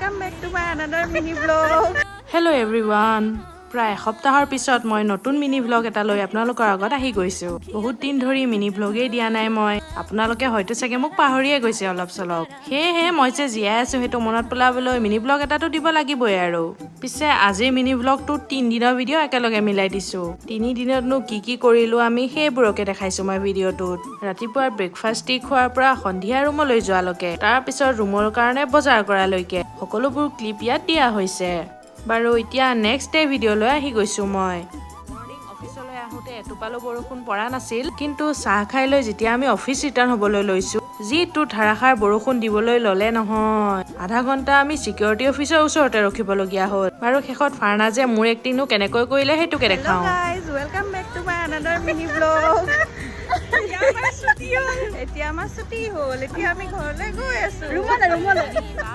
Welcome back to my another mini vlog. Hello everyone, প্ৰায় এসপ্তাহৰ পিছত মই নতুন মিনি ভ্লগ এটা লৈ আপোনালোকৰ আগত আহি গৈছোঁ। বহুত দিন ধৰি মিনি ভ্লগেই দিয়া নাই মই। আপোনালোকে হয়তো চাগে মোক পাহৰিয়ে গৈছে অলপ চলপ। সেয়েহে মই যে জীয়াই আছোঁ, সেইটো মনত পেলাবলৈ মিনি ভ্লগ এটাতো দিব লাগিবই আৰু। পিছে আজিৰ মিনি ভ্লগটো 3 দিনৰ ভিডিঅ' একেলগে মিলাই দিছোঁ। তিনিদিনতনো কি কি কৰিলোঁ আমি, সেইবোৰকে দেখাইছোঁ মই ভিডিঅ'টোত। ৰাতিপুৱা ব্ৰেকফাষ্ট টি খোৱাৰ পৰা সন্ধিয়া ৰুমলৈ যোৱালৈকে, তাৰপিছত ৰুমৰ কাৰণে বজাৰ কৰালৈকে সকলোবোৰ ক্লিপ ইয়াত দিয়া হৈছে। বাৰু, এতিয়া নেক্সট ডে ভিডিঅ'লৈ আহি গৈছোঁ মই। মৰ্ণিং অফিচলৈ আহোঁতে এটোপালো বৰষুণ পৰা নাছিল, কিন্তু চাহ খাই লৈ যেতিয়া আমি অফিচ ৰিটাৰ্ণ হ'বলৈ লৈছোঁ, যিটো ধাৰাসাৰ বৰষুণ দিবলৈ ল'লে নহয়, আধা ঘণ্টা আমি চিকিউৰিটি অফিচৰ ওচৰতে ৰখিবলগীয়া হ'ল। বাৰু, শেষত ফাৰ্ণাজে মোৰ এক্টিংনো কেনেকৈ কৰিলে, সেইটোকে Hello দেখাওঁ। guys, welcome back to my another mini vlog. এতিয়া আমাৰ ছুটি হ'ল। এতিয়া আমাৰ ছুটি হ'ল। এতিয়া আমি ঘৰলৈ গৈ আছো। ৰুমলৈ, ৰুমলৈ।